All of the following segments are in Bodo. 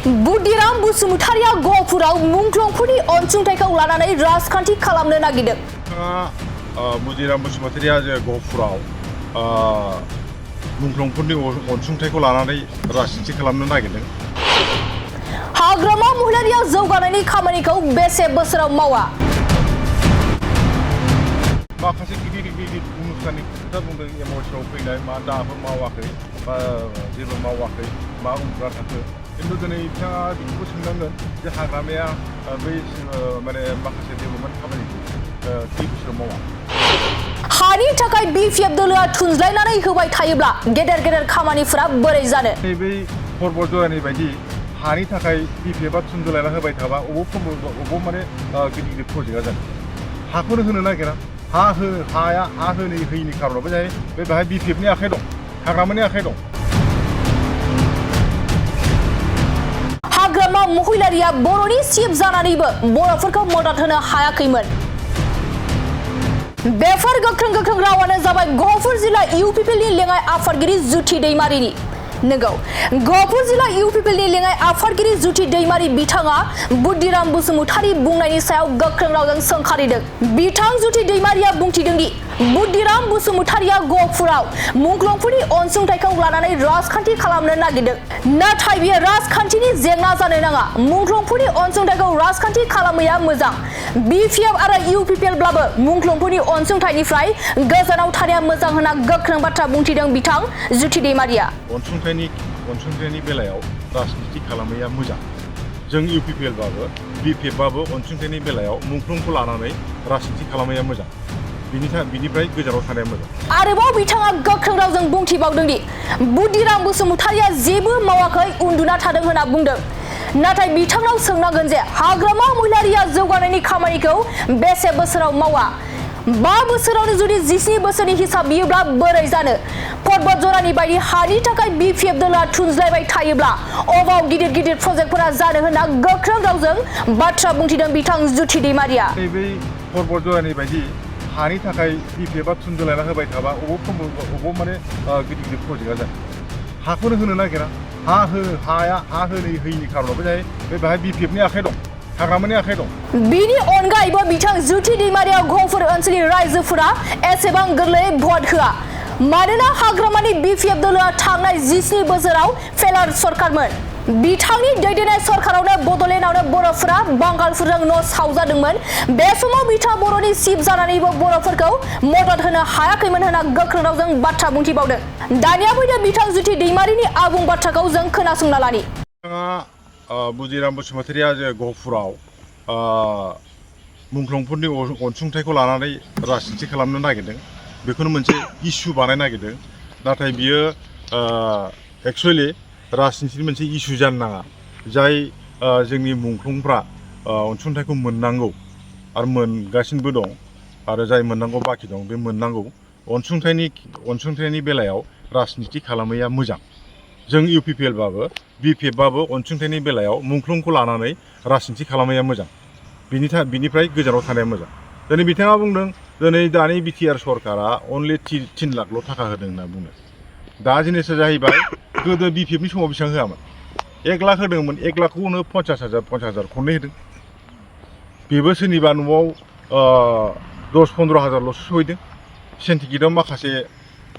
बुद्धिराम बसुमतारिया गहपुराव मुंख्लंफोरनि अनसुंथाइखौ लानानै राजखान्थि खालामनो नागिरदों। बुद्धिराम बसुमतारिया गहपुराव मुंख्लंफोरनि अनसुंथाइखौ लानानै राजखान्थि खालामनो नागिरदों। हाग्रामा महिलारिया जौगानायनि खामानिखौ बेसे बोसोराव मावा? माखासे गिदिर अनुष्ठाननि खोथा बुंदों एमओएसआव फैनाय मा दाबो मावाखै बा जेबो मावाखै मा उन्दुना थाखो खिन्थु दिनै बिथाङा बेखौबो सोंनांगोन जे हाग्रामाया बै माने माखासे डेभेलपमेन्ट खामानिखौ खै बोसोराव मावा। हानि थाखाय बिपिएफ दोलोआ थुनज्लायनानै होबाय थायोब्ला गेदेर गेदेर खामानिफोरा बोरै जानो? बै पर्बत जरानि बायदि हानि थाखाय बिपिएफआ थुनज्लायना होबाय थाबा अबाव माने गिदिर गिदिर प्रजेक्टआ जानो हाखौनो होनो नागिरा। हाया हा होयैनि खारनावबो जायो बेहाय बिपिएफनि आखाइ दं, हाग्रामानि आखाइ दं। हाग्रामा महिलारिया बर'नि चिफ जानानैबो बर'फोरखौ मदद होनो हायाखैमोन। बेफोर गोख्रों रावानो जाबाय गहपुर जिल्ला इउपिपिएलनि लेङाइ आफादगिरि जुथि दैमारिनि। नंगौ, गहपुर जिल्ला इउपिपिएलनि लेङाइ आफादगिरि जुथि दैमारि बिथाङा बुद्धिराम बसुमतारि बुंनायनि सायाव गोख्रों रावजों सोंखारिदों। बिथां जुथि दैमारिया बुंथिदों दि बुद्धिराम बसुमतारिया गहपुराव मुंख्लंफोरनि अनसुंथाइखौ लानानै राजखान्थि खालामनो नागिरदों। नाथाय बेयो राजखान्थिनि जेंना जानो नाङा। मुंख्लंफोरनि अनसुंथाइखौ राजखान्थि खालामैया मोजां। बिपिएफ आरो इउपिपिएलब्लाबो मुंख्लंफोरनि अनसुंथाइनिफ्राय गोजानाव थानाया मोजां होनना गोख्रों बाथ्रा बुंथिदों बिथां जुथि दैमारिया। अनसुंथाइनि बेलायाव राजखान्थि खालामैया मोजां। जों इउपिपिएलबाबो बिपिएफबाबो अनसुंथाइनि बेलायाव मुंख्लंखौ लानानै राजखान्थि खालामैया मोजां। बिनिफ्राय गोजानाव थानाया मोजां। आरोबाव बिथाङा गोख्रों रावजों बुंथिबावदों दि बुद्धिराम बसुमतारिया जेबो मावाखै उन्दुना थादों होनना बुंदों। नाथाय बिथांनाव सोंनांगोन जे हाग्रामा महिलारिया जौगानायनि खामानिखौ बेसे बोसोराव मावा? 5 बोसोरावनो जुदि 17 बोसोरनि हिसाब बियोब्ला बोरै जानो? पर्बत जरानि बायदि हानि थाखाय बिपिएफ दोलोआ थुनज्लायबाय थायोब्ला अबाव गिदिर गिदिर प्रजेक्टफोरा जानो होनना गोख्रों रावजों बाथ्रा बुंथिदों बिथां जुथि दैमारिया। बै पर्बत जरानि बायदि हानि थाखाय बिपिएफआ थुनज्लायना होबाय थाबा अबाव माने गिदिर गिदिर प्रजेक्टआ जानो हाखौनो होनो नागिरा। हाया हा होयैनि खारनावबो जायो बेहाय बिपिएफनि आखाइ दं, हाग्रामानि आखाइ दं। बिनि अनगायैबो बिथां जुथि दैमारिया गहपुर ओनसोलनि रायजोफोरा एसेबां गोरलैयै भट होआ। मानोना हाग्रामानि बिपिएफ दोलोआ थांनाय 17 बोसोराव फेलार सरकारमोन। बिथांनि दैदेननाय सरकारावनो बड'लेण्डआवनो बर'फोरा बांगालफोरजों न' सावजादोंमोन। बे समाव बिथाङा बर'नि चिफ जानानैबो बर'फोरखौ मदद होनो हायाखैमोन होनना गोख्रों रावजों बाथ्रा बुंथिबावदों। दानिया फैदो बिथां जुथि दैमारिनि आबुं बाथ्राखौ जों खोनासंना लानि। बुद्धिराम बसुमतारिया गहपुराव मुंख्लंफोरनि अनसुंथाइखौ लानानै राजखान्थि खालामनो नागिरदों। बेखौनो मोनसे इस्यु बानायनो नागिरदों। नाथाय बियो एक्सुवेलि राजखान्थिनि मोनसे इस्यु जानो नाङा। जाय जोंनि मुंख्लंफ्रा अनसुंथाइखौ मोननांगौ आरो मोनगासिनोबो दं आरो जाय मोननांगौ बाखि दं बे मोननांगौ। अनसुंथाइनि बेलायाव राजखान्थि खालामैया मोजां। जों इउपिपिएलबाबो बिपिएफबाबो अनसुंथाइनि बेलायाव मुंख्लंखौ लानानै राजखान्थि खालामैया मोजां। बिनिफ्राय गोजानाव थानाया मोजां। दिनै बिथाङा बुंदों दिनै दानि बिटिआर सरकारा अनलि 3 लाखल' थाखा होदों होनना बुङो। दा जिनिसा जाहैबाय गोदो बिपिएफनि समाव बेसेबां होआमोन? 1 लाख होदोंमोन। 1 लाखखौनो 50,000 खननै होदों। बेबो सोरनिबा न'आव 10-15 हाजारल'सो सहैदों। सेन्टिकेटआव माखासे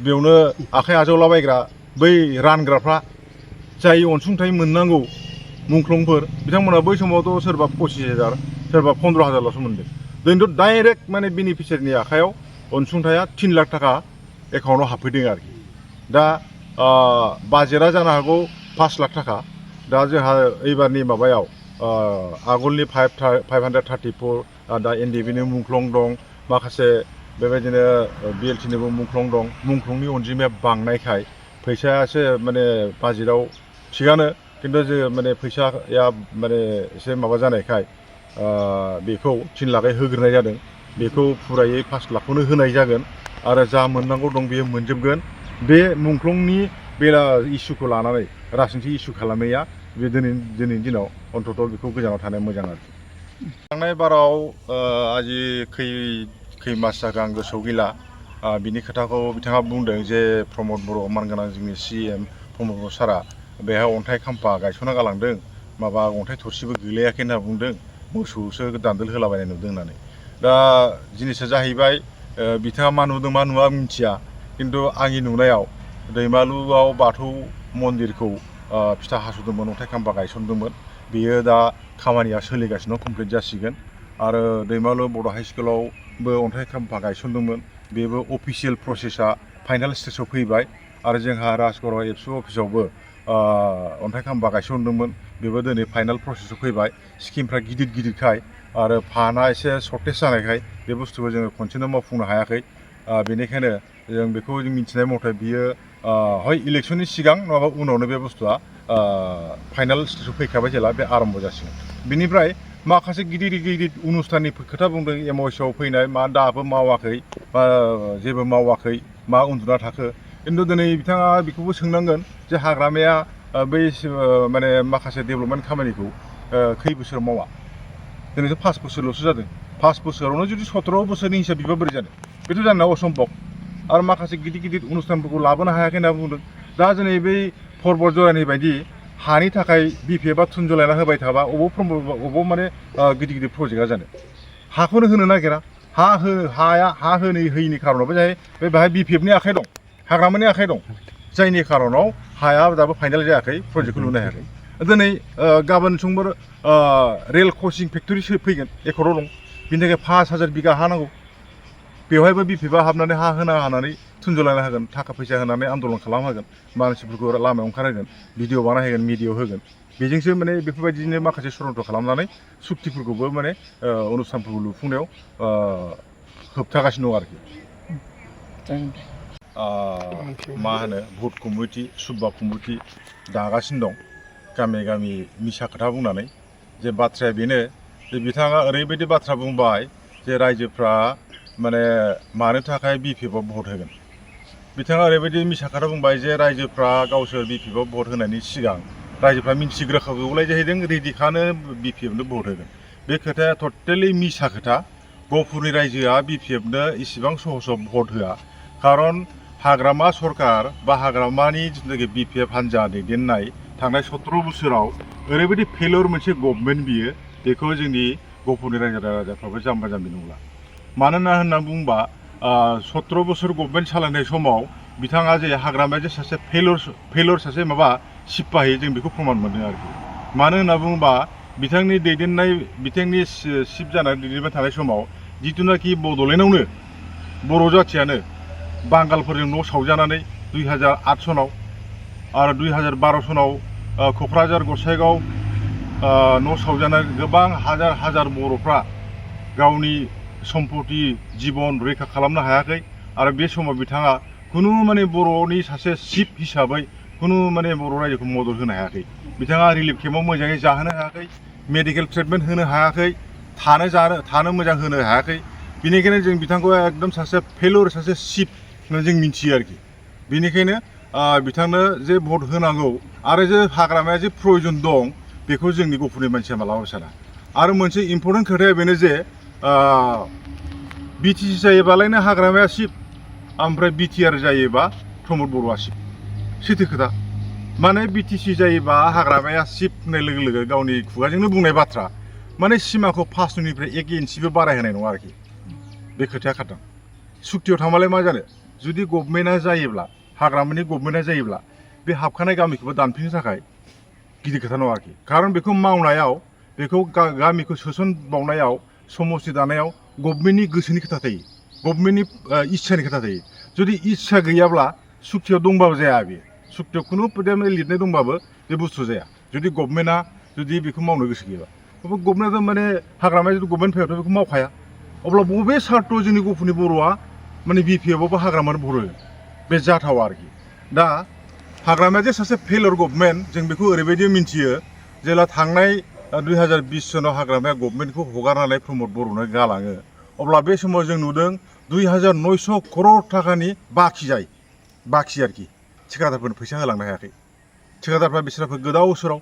बेयावनो आखाइ आजावलाबायग्रा बै रानग्राफ्रा जाय अनसुंथाइ मोननांगौ मुंख्लंफोर बिथांमोना बै समावथ' सोरबा 25,000 सोरबा 15,000ल'सो मोनदों। दिनैथ' डाइरेक्ट माने बेनिफिसियारिनि आखायाव अनसुंथाइया 3 लाख थाखा एकाउन्टआव हाबफैदों आरोखि। दा बाजेटआ जानो हागौ 5 लाख थाखा। दा जोंहा एबारनि माबायाव आगोलनि 534 दा एनडिएफबिनि मुंख्लं दं। माखासे बेबायदिनो बिएलटिनिबो मुंख्लं दं। मुंख्लंनि अनजिमाया बांनायखाय फैसायासो माने बाजेटआव थिगानो खिन्थु जोङो माने फैसाया माने एसे माबा जानायखाय बेखौ 3 लाखै होग्रोनाय जादों। बेखौ फुरायै 5 लाखखौनो होनाय जागोन आरो जा मोननांगौ दं बेयो मोनजोबगोन। बे मुंख्लंनि इस्युखौ लानानै राजखान्थि इस्यु खालामैया बे दिनैनि दिनाव अन्तत' बेखौ गोजानाव थानाया मोजां आरोखि। थांनाय बाराव आजि खै मास जाखो आं गोसोआव गैला। बिनि खोथाखौ बिथाङा बुंदों जे प्रमद बर' मानगोनां जोंनि CM प्रमद बर' सारा बेहाय अन्थाइ खाम्फा गायसनना गालांदों माबा अन्थाइ थरसेबो गैलायाखै होनना बुंदों मोसौसो दान्दोल होलाबायनाय नुदों होननानै दा जिनिसा जाहैबाय बिथाङा मा नुदों मा नुवा मिथिया खिन्थु आंनि नुनायाव दैमालुआव बाथौ मन्दिरखौ फिथा हास'दोंमोन अन्थाइ खाम्फा गायसनदोंमोन बेयो दा खामानिया सोलिगासिनो कमप्लिट जासिगोन आरो दैमालु बड' हाइ स्कुलावबो अन्थाइ खाम्फा गायसनदोंमोन बेबो अफिसियेल प्रसेसा फाइनाल स्टेजाव फैबाय आरो जोंहा राजगড় एबसु अफिसावबो अन्थाइ खाम्फा गायसनदोंमोन बेबो दिनै फाइनाल प्रसेसआव फैबाय स्किमफ्रा गिदिर गिदिरखाय आरो फान्डआ एसे सर्टेज जानायखाय बे बुस्थुखौ जोङो खनसेनो मावफुंनो हायाखै बेनिखायनो जों बेखौ जों मिथिनाय मथे बियो हय इलेक्सननि सिगां नङाबा उनावनो बे बुस्थुआ फाइनाल स्टेजाव फैखाबाय जेला बे आरम्भ जासिगोन बिनिफ्राय माखासे गिदिर गिदिर अनुस्थाननि खोथा बुंदों एमअएसआव फैनाय मा दाबो मावाखै बा जेबो मावाखै मा उन्दुना थाखो खिन्थु दिनै बिथाङा बेखौबो सोंनांगोन जे हाग्रामाया बै माने माखासे डेभेलपमेन्ट खामानिखौ खै बोसोर मावा दिनैथ' 5 बोसोरल'सो जादों 5 बोसोरावनो जुदि 17 बोसोरनि हिसाब बिबा बोरै जानो बेथ' जानो असम्भब आरो माखासे गिदिर गिदिर अनुस्थानफोरखौ लाबोनो हायाखै होनना बुंदों दा दिनै बै परबत जरानि बायदि हानि थाखाय बिपिएफआ थुनजलायना होबाय थाबा अबाव माने गिदिर गिदिर प्रजेक्टआ जानो हाखौनो होनो नागिरा हा होनो होयिनि खारनावबो जाहैबाय बेहाय बिपिएफनि आखाइ दं हाग्रामानि आखाइ दं जायनि खारनाव हाया दाबो फाइनाल जायाखै प्रजेक्टखौ लुनो हायाखै दिनै गाबोन समफोर रेल क्रसिं फेक्टरि फैगोन एकराव दं बिनि थाखाय 5000 बिगा हा नांगौ बेवहायबो बिपिएफआ हाबनानै हा होनानै थुनजलायना होगोन थाखा फैसा होनानै आन्दलन खालामहोगोन मानसिफोरखौ लामायाव ओंखारहोगोन भिडिअ बानायहोगोन मिडियायाव होगोन बेजोंसो माने बेफोरबायदिनो माखासे षड़यन्त्र खालामनानै सुक्तिफोरखौबो माने अनुस्थानफोरखौ लुफुंनायाव होबथागासिनो दं आरोखि मा होनो भट कमिटि सुब्बा कमिटि दागासिनो दं गामि गामि मिसा खोथा बुंनानै जे बाथ्राया बेनो जे बिथाङा ओरैबायदि बाथ्रा बुंबाय जे रायजोफ्रा माने मानो थाखाय बिपिएफआव भट होगोन बिथाङा ओरैबायदि मिसा खोथा बुंबाय जे रायजोफ्रा गावसोर बिपिएफआव भट होनायनि सिगां रायजोफ्रा मिन्थिग्रोखागौलाय जाहैदों रेडिखानो बिपिएफनो भट होगोन बे खोथाया टटेलि मिसा खोथा गहपुरनि रायजोआ बिपिएफनो इसिबां सहसाव भट होआ खारन हाग्रामा सरकार बा हाग्रामानि जिथुनाखि बिपिएफ हान्जा दैदेननाय थांनाय 17 बोसोराव ओरैबायदि फेलियर मोनसे गभर्नमेन्ट बियो बेखौ जोंनि गहपुरनि रायजो राजाफ्राबो जाम्बा जाम्बि नंला मानोना होनना बुंबा 17 बोसोर गभर्नमेन्ट सालायनाय समाव बिथाङा जे हाग्रामाया जे सासे फेलियर सासे माबा सिपाहि जों बेखौ प्रमान मोनदों आरोखि मानो होनना बुङोबा बिथांनि चिफ जानानै दैदेनबाय थानाय समाव जिथुनाखि बड'लेण्डआवनो बर' जाथियानो बांगालफोरजों न' सावजानानै 2008 सनाव आरो 2012 सनाव क'क्राझार गसाइगाव न' सावजानाय गोबां हाजार बर'फ्रा गावनि सम्पति जिबन रैखा खालामनो हायाखै आरो बे समाव बिथाङा खुनु माने बर'नि सासे चिफ हिसाबै खुनु माने बर' रायजोखौ मदद होनो हायाखै बिथाङा रिलिफ केम्पआव मोजाङै जाहोनो हायाखै मेडिकेल ट्रिटमेन्ट होनो हायाखै थानो मोजां होनो हायाखै बेनिखायनो जों बिथांखौ एकदम सासे फेलियर सासे चिफ होननानै जों मिन्थियो आरोखि बेनिखायनो बिथांनो जे भट होनांगौ आरो जे हाग्रामाया जे प्रयजन दं बेखौ जोंनि गहपुरनि मानसिया मालाबाबो साना आरो मोनसे इम्परटेन्ट खोथाया बेनो जे बिटिसि जायोबालायनो हाग्रामाया चिफ ओमफ्राय बिटिआर जायोबा प्रमद बर'आ चिफ सैथो खोथा माने बिटिसि जायोबा हाग्रामाया चिफ होननाय लोगो लोगो गावनि खुगाजोंनो बुंनाय बाथ्रा माने सिमाखौ 5 न'निफ्राय 1 इन्सिबो बारायहोनाय नङा आरोखि बे खोथाया खारदों सुक्तियाव थांबालाय मा जानो जुदि गभर्नमेन्टआ जायोब्ला हाग्रामानि गभर्नमेन्टआ जायोब्ला बे हाबखानाय गामिखौबो दानफिननो थाखाय गिदिर खोथा नङा आरोखि खारन बेखौ मावनायाव बेखौ गामिखौ सोसनबावनायाव समस्ति दानायाव गभर्नमेन्टनि गोसोनि खोथा थायो गभर्नमेन्टनि इच्छानि खोथा थायो जुदि इच्छा गैयाब्ला सुक्तियाव दंबाबो जाया बेयो सुक्तियाव खुनु लिरनाय दंबाबो बे बुस्थु जाया जुदि गभर्नमेन्टआ जुदि बेखौ मावनो गोसो गैयाबा गभर्नमेन्टआ माने हाग्रामाया जुदि गभर्नमेन्ट फैयाथ' बेखौ मावखाया अब्ला बबे सार्थ जोंनि गहपुरनि बर'आ माने बिपिएफआवबो हाग्रामानो भट होगोन बे जाथावा आरोखि दा हाग्रामाया जे सासे फेलियर गभर्नमेन्ट जों बेखौ ओरैबायदि मिन्थियो जेला थांनाय 2020 सनाव हाग्रामाया गभर्नमेन्टखौ हगारनानै प्रमद बर'नो गालाङो अब्ला बे समाव जों नुदों 2900 करोड़ थाखानि बाखि आरोखि थिखादारफोरनो फैसा होलांनो हायाखै थिखादारफ्रा बिसोरहा गोदाव सोराव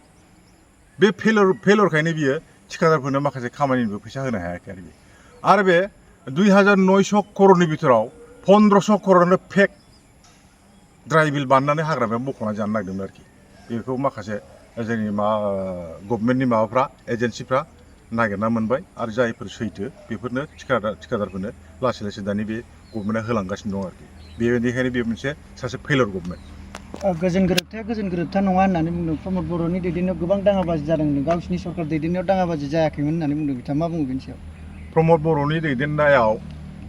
बे फेलियरखायनो बियो थिखादारफोरनो माखासे खामानिनिबो फैसा होनो हायाखै आरो बे 2900 करोड़नि बिथोराव 1500 करोड़ानो फेक ड्राइ बिल बानायनानै हाग्रामायाव बख'ना जानो नागिरदोंमोन आरोखि बेखौ माखासे जोंनि गभर्नमेन्टनि माबाफ्रा एजेन्सिफ्रा नागिरना मोनबाय आरो जायफोर सैथो बेफोरनो थिखादारफोरनो लासै लासै दानि बे गभर्नमेन्टआ होलांगासिनो दं आरोखि बेनिखायनो बे मोनसे सासे फेलर गभर्नमेन्ट। गोजोन गोरोबथा नङा होननानै बुंदों प्रमद बर'नि दैदेननायाव गोबां दाङाबाजि जादों गावसिनि सरकार दैदेननायाव दाङाबाजि जायाखैमोन होननानै बुंदों बिथाङा मा बुङो बेनि सायाव? प्रमद बर'नि दैदेननायाव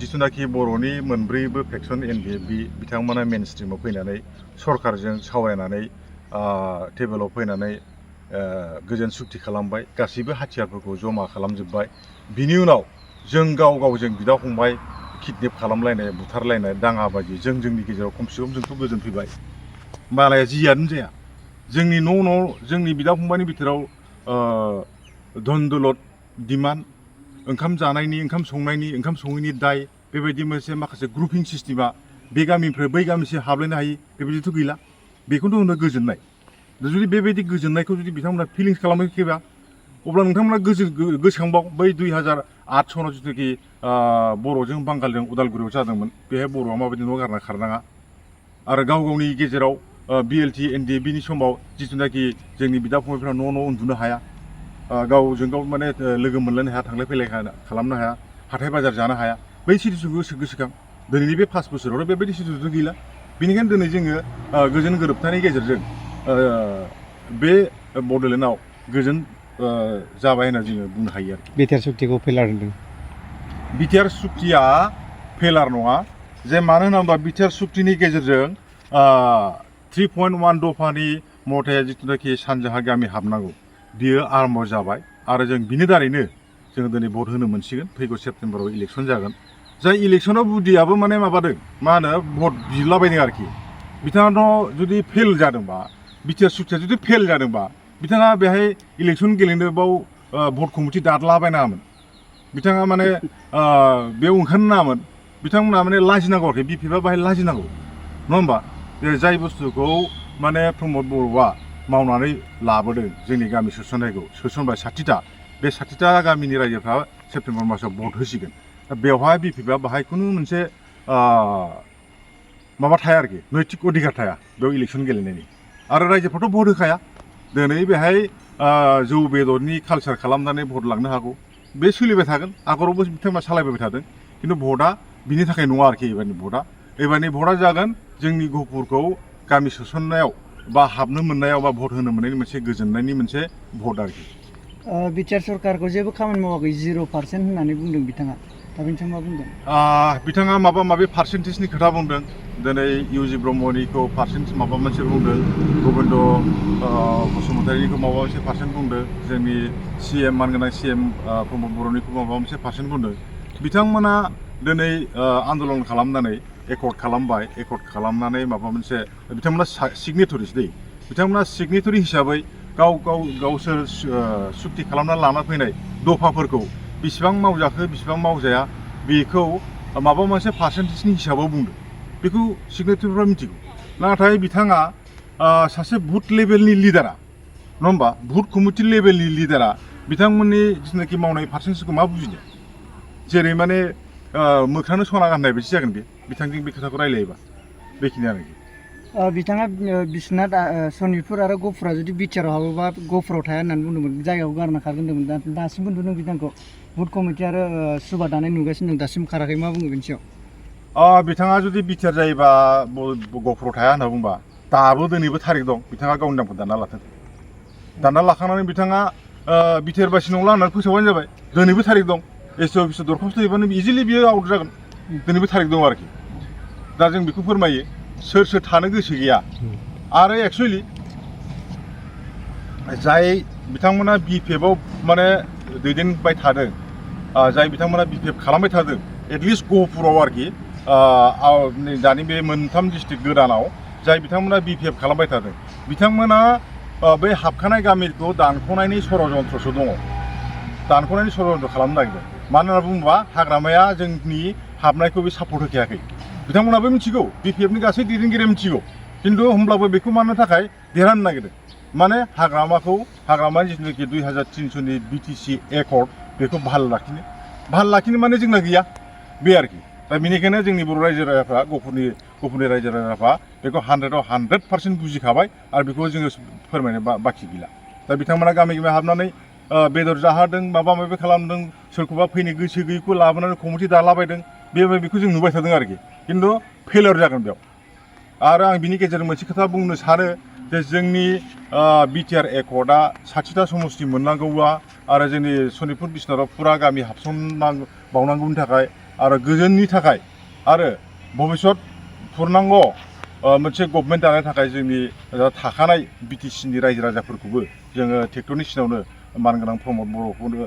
जिथुनाखि बर'नि मोनब्रैबो फेक्सन एनडिएफबि बिथांमोना मेन स्ट्रिमाव फैनानै सरकारजों सावरायनानै टेबोलाव फैनानै गोजोन सुक्ति खालामबाय गासैबो हाथियारफोरखौ जमा खालामजोब्बाय। बिनि उनाव जों गावजों बिदा फंबाय किडनेप खालामलायनाय बुथारलायनाय दाङाबाजि जोंनि गेजेराव खमसे खम जोंथ' गोजोन फैबाय मालाया जियानो जाया जोंनि न' जोंनि बिदा फंबायनि बिथोराव धन दौलत डिमान्ड ओंखाम जानायनि ओंखाम सङैनि दाय बेबायदि मोनसे माखासे ग्रुपिं सिस्टेमा बे गामिनिफ्राय बै गामिसिम हाबलायनो हायि बेबायदिथ' गैला बेखौथ' होनो गोजोननाय। जुदि बेबायदि गोजोननायखौ जुदि बिथांमोना फिलिंस खालामाखैबा अब्ला नोंथांमोना गोसोखांबाव बै 2008 सनाव जिथुनाखि बर'जों बांगालजों उदालगुरियाव जादोंमोन बेहाय बर'आ माबायदि न' गारना खारनाङा आरो गावनि गेजेराव बिएलटि एनडिएफबिनि समाव जिथुनाखि जोंनि बिदा फंबायफ्रा न' उन्दुनो हाया गावजों गाव माने लोगो मोनलायनो हाया थांलाय फैलाय खालामनो हाया हाथाय बाजार जानो हाया बै सिटुएसनखौ गोसोखां दिनैनि बे 5 बोसोराव बेबायदि सिटुएसन गैला। बेनिखायनो दिनै जोङो गोजोन गोरोबथानि गेजेरजों बे बड'लेण्डआव गोजोन जाबाय होनना जोङो बुंनो हायो आरो। बिटिआर सुक्तिखौ फेलार होनदों। बिटिआर सुक्तिया फेलार नङा जे मानो होनोबा बिटिआर सुक्तिनि गेजेरजों 3.1 दफानि मथे जिथुनाखि सानजाहा गामि हाबनांगौ बियो आरम्भ जाबाय आरो जों बिनि दारैनो जोङो दिनै भट होनो मोनसिगोन फैगौ सेप्तेम्बराव इलेक्सन जागोन। जाय इलेक्सनाव बुदियाबो माने माबादों मा होनो भट बिलाबायदों आरोखि बिथाङाथ' जुदि फेल जादोंबा बिटिआर सुक्तिया जुदि फेल जादोंबा बिथाङा बेहाय इलेक्सन गेलेनो बाव भट कमिटि दादलाबायनाङामोन बिथाङा माने बेयाव ओंखारनो नाङामोन बिथांमोना माने लाजिनांगौ आरोखि बिपिएफआ बाहाय लाजिनांगौ नङा होमबा जाय बुस्थुखौ माने प्रमद बर'आ मावनानै लाबोदों जोंनि गामि सोसनबाय 60टा बे 60टा गामिनि रायजोफ्रा सेप्तेम्बर मासाव भट होसिगोन बेवहाय बिपिएफआ बाहाय खुनु मोनसे माबा थाया आरोखि नैतिक अधिकार थाया बेयाव इलेक्सन गेलेनायनि आरो रायजोफ्राथ' भट होखाया दिनै बेहाय जौ बेदरनि कालसार खालामनानै भट लांनो हागौ बे सोलिबाय थागोन आगरावबो बिथांमोना सालायबाय थादों खिन्थु भटआ बिनि थाखाय नङा आरोखि एबारनि भटआ जागोन जोंनि गहपुरखौ गामि सोसननायाव बा हाबनो मोननायाव बा भट होनो मोननायनि मोनसे गोजोननायनि मोनसे भट आरोखि। बिटिआर सरकारखौ जेबो खामानि मावाखै 0% होननानै बुंदों बिथाङा दा बेनि सायाव मा बुंदों? बिथाङा माबा माबि पार्सेन्टेजनि खोथा बुंदों दिनै इउजि ब्रह्मनिखौ पार्सेन्ट माबा मोनसे बुंदों गबिन्द बसुमतारिनिखौ माबा मोनसे पार्सेन्ट बुंदों जोंनि सिएम मानगोनां सिएम प्रमद बर'निखौ माबा मोनसे पार्सेन्ट बुंदों बिथांमोना दिनै आन्दलन खालामनानै एकर्ड खालामनानै माबा मोनसे बिथांमोना सिगनेटरिस दै बिथांमोना सिगनेटरि हिसाबै गावसोर सुक्ति खालामना लाना फैनाय दफाफोरखौ बेसेबां मावजाखो बेसेबां मावजाया बेखौ माबा मोनसे पार्सेन्टेजनि हिसाबाव बुंदों बेखौ सिगनेटरिफ्रा मिथिगौ नाथाय बिथाङा सासे बुथ लेभेलनि लिडारा नङा होमबा बुथ कमिटि लेभेलनि लिडारा बिथांमोननि जिथुनाखि मावनाय पार्सेन्टेजखौ मा बुजिनो जेरै माने मोख्रानो सना गाननाय बायदि जागोन बिथांजों बे खोथाखौ रायलायोबा बेखिनियानोखि। बिथाङा बिश्वनाथ सनितपुर आरो गहपुरा जुदि बिटिआराव हाबोबा गहपुराव थाया होननानै बुंदोंमोन जायगायाव गारना खारगोन होनदोंमोन दासिमबो नुदों बिथांखौ बुथ कमिटि आरो सुबा दानाय नुगासिनो दं दासिम खाराखै मा बुङो बेनि सायाव? बिथाङा जुदि बिटिआर जायोबा गहपुराव थाया होनना बुंबा दाबो दिनैबो थारिख दं बिथाङा गावनि नामखौ दानना लाथों दानना लाखांनानै बिथाङा बिटिआर बासि नंला होननानै फोसावबानो जाबाय दिनैबो थारिख दं एसडि अफिसाव दरखास्त हैबानो इजिलि बियो आउट जागोन दिनैबो थारिख दं आरोखि दा जों बेखौ फोरमायो सोर थानो गोसो गैया आरो एक्सुवेलि जाय बिथांमोना बिपिएफआव माने दैदेनबाय थादों जाय बिथांमोना बिपिएफ खालामबाय थादों एटलिस्ट गहपुराव आरोखि दानि बे मोनथाम डिस्ट्रिक्ट गोदानाव जाय बिथांमोना बिपिएफ खालामबाय थादों बिथांमोना बै हाबखानाय गामिखौ दानख'नायनि षड़यन्त्रसो दङ दानख'नायनि षड़यन्त्र खालामनो नागिरदों मानो होनना बुङोबा हाग्रामाया जोंनि हाबनायखौ बे सापर्ट होखायाखै बिथांमोनाबो मिथिगौ बिपिएफनि गासै दैदेनगिरिया मिथिगौ खिन्थु होमब्लाबो बेखौ मानो थाखाय देरहानो नागिरदों माने हाग्रामानि जिथुनाखि 2300नि बिटिसि एकर्ड बेखौ भाल लाखिनो माने जोंना गैया बे आरोखि दा बेनिखायनो जोंनि बर' रायजो राजाफ्रा गफुरनि रायजो राजाफ्रा बेखौ 100-आव 100% बुजिखाबाय आरो बेखौ जोङो फोरमायनो बाखि गैला दा बिथांमोना गामि गामि हाबनानै बेदर जाहोदों माबा माबि खालामदों सोरखौबा फैनो गोसो गैयैखौ लाबोनानै कमिटि दालाबायदों बेखौ जों नुबाय थादों आरोखि खिन्थु फेलियर जागोन बेयाव आरो आं बिनि गेजेरजों मोनसे खोथा बुंनो सानो जे जोंनि बिटिआर एकर्डआ 60टा समस्ति मोननांगौआ आरो जोंनि सनितपुर बिसनाथआव फुरा गामि हाबसनबावनांगौनि थाखाय आरो गोजोननि थाखाय आरो भबिष्यत पुर्नांग मोनसे गभर्नमेन्ट दानो थाखाय जोंनि थाखानाय बिटिसिनि रायजो राजाफोरखौबो जोङो ट्रेक्टरनि सिनावनो मानगोनां प्रमद बर'खौनो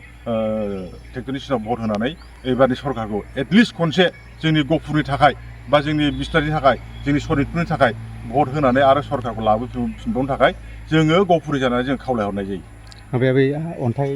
ट्रेक्टरनि सिनाव भट होनानै एबारनि सरकारखौ एटलिस्ट खनसे जोंनि गफुरनि थाखाय बा जोंनि बिसनाथनि थाखाय जोंनि सनितपुरनि थाखाय भट होनानै आरो सरकारखौ लाबोफिनबावनो थाखाय जोङो गफुरि जानानै जों खावलायहरनाय जायो। बे अन्थाइ